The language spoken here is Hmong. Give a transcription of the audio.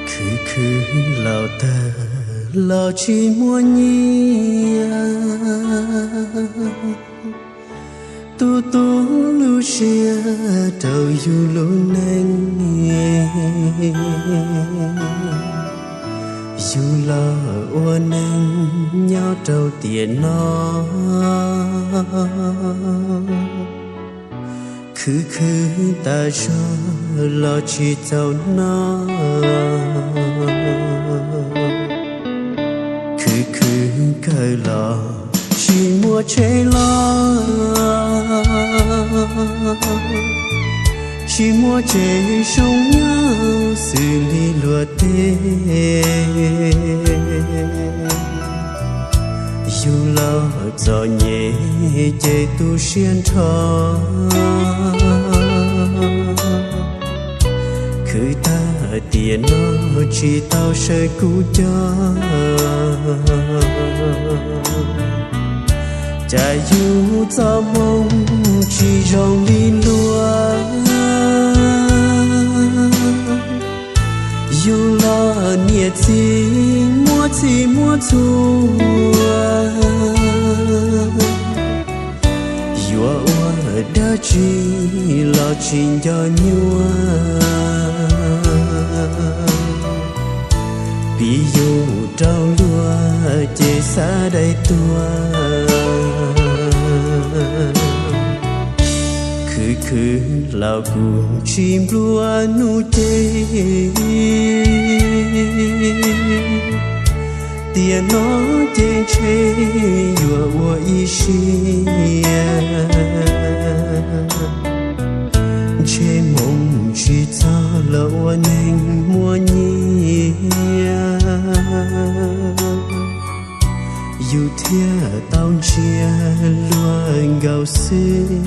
Khwv khwv laus tawg los tsis muaj nyiaj, tu tu lub siab rau yus lub neej. Yus los ua neej nyob rau tiam no, khwv khwv tas zog los tsis txaus noj. Khwv khwv kawg los tsis muaj tsheb los, tsis muaj tsev zoo nyob xws li luag tej. Yus los txom nyem ces tu siab nrho, khwv tag tiam no tsis tau sawv kuv coj. Cas yus txoj hmoo tsis zoo li luag, yus los niam txiv muab txhij muab txhua, yuav ua dab tsi los tsis nco nyuaj. Piv yus rau luag ces xav dai tuag. Khwv khwv laus kuv tsis nplua nuj ces, tiam no ces ntshe yuav ua ib siab. Ntshe hmoo tsis txog los ua neeg muaj nyiaj, yus thiaj tau ntsia luag nkaus xwb.